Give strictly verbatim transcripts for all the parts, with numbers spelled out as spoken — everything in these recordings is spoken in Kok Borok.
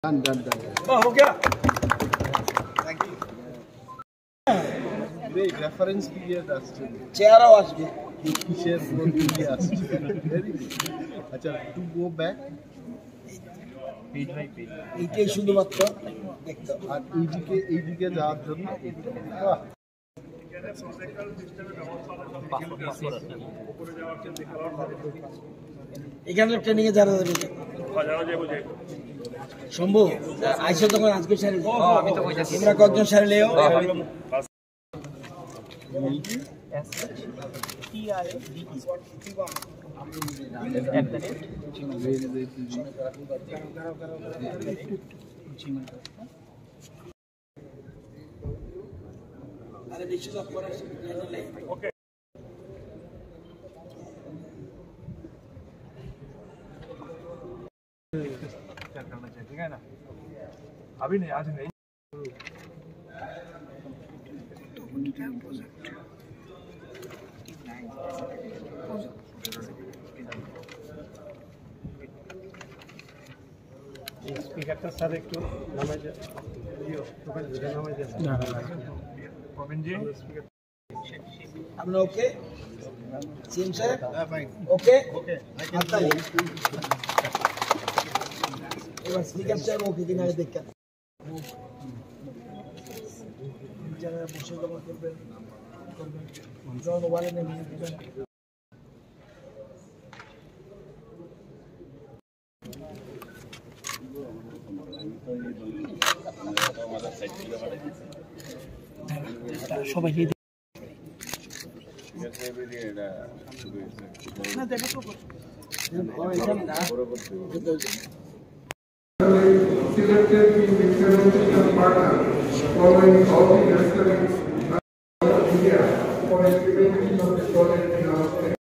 Done, done, done. বাহ, হো গিয়া। Thank you. রে, রেফারেন্স পিরিয়ড আসছে। চেহারাও আসবে। কিসের কোন দিকে আসছে? Very good. আচ্ছা, to go back. এইটাই শুধুমাত্র দেখতে হবে। আর এইদিকে, এইদিকে যাওয়ার জন্য এইটা। বাহ। এখানে ট্রেনিং এ যারা যাবে, শম্ভু, আইসো তখন আজকে সারি। হ্যাঁ, আমি তো কইতাছি। তোমরা কয়েকজন সারি লেও। হ্যাঁ, হ্যাঁ। अभी नहीं, आज नहीं। স্পিকারটা স্যার একটু নামাই দেন। ইয়ো, ওখানে নামাই দেন। প্রবীণ জি, স্পিকার। আপনারা ওকে? CM sir? ওকে? হাততালি। এবার স্পিকার স্যার ওকে কিনা আগে দেখেন। যারা বসে জমা করবেন, করবেন। জন ওয়ালে নেমে দিবেন। সবাই selected in implementation partner following all the necessary India for implementation of the project in our state.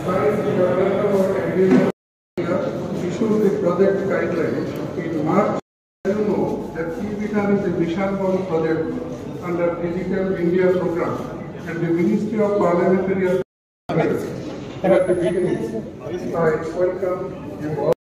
Science Department of Agriculture issued the project guideline in March. You know that T B T R is a Vishal One project under Digital India program and the Ministry of Parliamentary Affairs. At the beginning, I welcome you all.